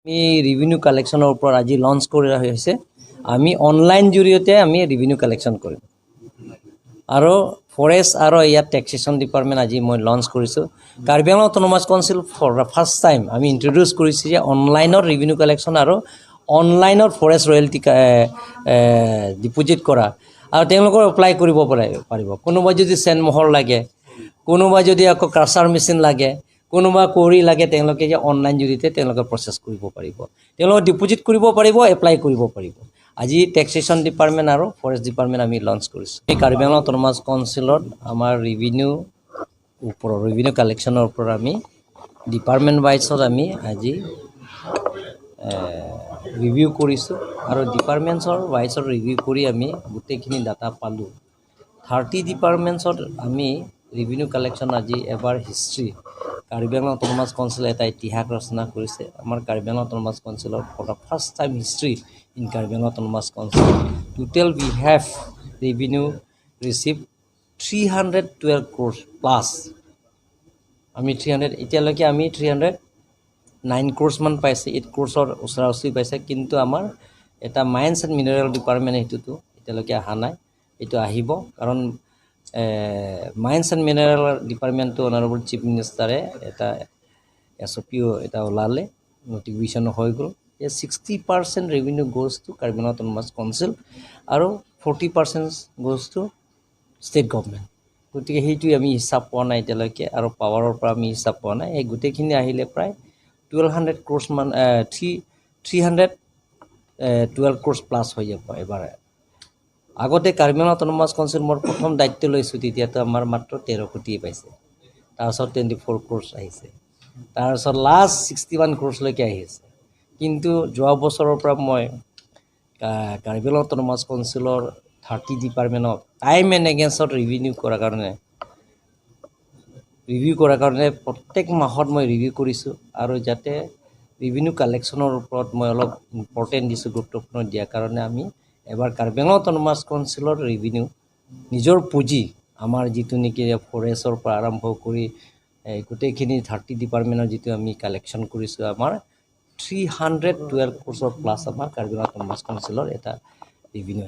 আমি ৰিভিনিউ কালেকশ্যনৰ ওপৰত আজি লঞ্চ কৰা হৈছে। আমি অনলাইন জৰিয়তে আমি ৰিভিনিউ কালেকশ্যন কৰিম আৰু ফৰেষ্ট আৰু ইয়াত টেক্সেশ্যন ডিপাৰ্টমেণ্ট আজি মই লঞ্চ কৰিছোঁ। Karbi Anglong autonomous council for the first time আমি ইণ্ট্ৰডিউচ কৰিছোঁ যে অনলাইনত ৰিভিনিউ কালেকশ্যন আৰু অনলাইনত ফৰেষ্ট ৰয়েলটি ডিপ'জিট কৰা আৰু তেওঁলোকৰ এপ্লাই কৰিব পাৰিব। কোনোবাই যদি চেণ্ড মোহৰ লাগে, কোনোবাই যদি আকৌ ক্ৰাছাৰ মেচিন লাগে, কোনোবা কৰি লাগে, তেওঁলোকে যে অনলাইন জৰিয়তে তেওঁলোকে প্ৰচেছ কৰিব পাৰিব, তেওঁলোকে ডিপ'জিট কৰিব পাৰিব, এপ্লাই কৰিব পাৰিব। আজি টেক্সেশ্যন ডিপাৰ্টমেণ্ট আৰু ফৰেষ্ট ডিপাৰ্টমেণ্ট আমি লঞ্চ কৰিছোঁ। এই কাৰ্বি আংলং অট'নমাছ কাউন্সিলত আমাৰ ৰিভিনিউ ওপৰত, ৰিভিনিউ কালেকশ্যনৰ ওপৰত আমি ডিপাৰ্টমেণ্ট ৱাইজত আমি আজি ৰিভিউ কৰিছোঁ আৰু ডিপাৰ্টমেণ্টছৰ ৱাইজত ৰিভিউ কৰি আমি গোটেইখিনি ডাটা পালোঁ। 30 ডিপাৰ্টমেণ্টছত আমি ৰিভিনিউ কালেকশ্যন আজি এবাৰ হিষ্ট্ৰী, কাৰ্বি আংলং অট'নমাছ কাউন্সিলে এটা ইতিহাস ৰচনা কৰিছে। আমাৰ কাৰ্বি আংলং অট'নমাছ কাউন্সিলৰ for the first time history in Karbi Anglong Autonomous Council, total we have revenue receive 312 crores plus. আমি 300, এতিয়ালৈকে আমি 309 ক্ৰ'ৰ্ছমান পাইছে, 8 ক্ৰ'ৰ্ছৰ ওচৰা ওচৰি পাইছে। কিন্তু আমাৰ এটা মাইন্স এণ্ড মিনাৰেল ডিপাৰ্টমেণ্ট, সেইটোতো এতিয়ালৈকে অহা নাই। এইটো আহিব, কাৰণ মাইন্স এণ্ড মিনাৰেল ডিপাৰ্টমেণ্টটো অনাৰেবল চিফ মিনিষ্টাৰে এটা এছঅ'পিও এটা ওলালে, নটিফিকেশ্যনো হৈ গ'ল যে 60% revenue goes to Karbi Anglong Autonomous Council আৰু 40% goes to state government। গতিকে সেইটোৱে আমি হিচাপ পোৱা নাই এতিয়ালৈকে আৰু পাৱাৰৰ পৰা আমি হিচাপ পোৱা নাই। এই গোটেইখিনি আহিলে প্ৰায় 1200 ক্ৰ'ৰ্ছমান, 312 crores plus হৈ যাব। এবাৰ আগতে কাৰ্বি আংলং অট'নমাছ কাউন্সিল মোৰ প্ৰথম দায়িত্ব লৈছোঁ, তেতিয়াতো আমাৰ মাত্ৰ 13 কোটিয়ে পাইছে। তাৰপাছত 24 ক্ৰ'ৰ্ছ আহিছে, তাৰপিছত লাষ্ট 61 ক্ৰ'ৰ্ছলৈকে আহিছে। কিন্তু যোৱা বছৰৰ পৰা মই কাৰ্বি আংলং অট'নমাছ কাউন্সিলৰ 30 ডিপাৰ্টমেণ্টত টাইম এণ্ড এগেইনষ্টত ৰিভিউ কৰাৰ কাৰণে প্ৰত্যেক মাহত মই ৰিভিউ কৰিছোঁ আৰু যাতে ৰিভিনিউ কালেকশ্যনৰ ওপৰত মই অলপ ইম্পৰ্টেণ্ট দিছোঁ। গুৰুত্বপূৰ্ণ দিয়াৰ কাৰণে আমি এবাৰ কাৰ্বি আংলং অট'নমাছ কাউন্সিলৰ ৰিভিনিউ নিজৰ পুঁজি, আমাৰ যিটো নেকি ফৰেষ্টৰ পৰা আৰম্ভ কৰি এই গোটেইখিনি 30 ডিপাৰ্টমেণ্টৰ যিটো আমি কালেকশ্যন কৰিছোঁ, আমাৰ 312 ক্ৰ'ৰ্ছৰ প্লাছ আমাৰ কাৰ্বি আংলং অট'নমাছ কাউন্সিলৰ এটা ৰিভিনিউ।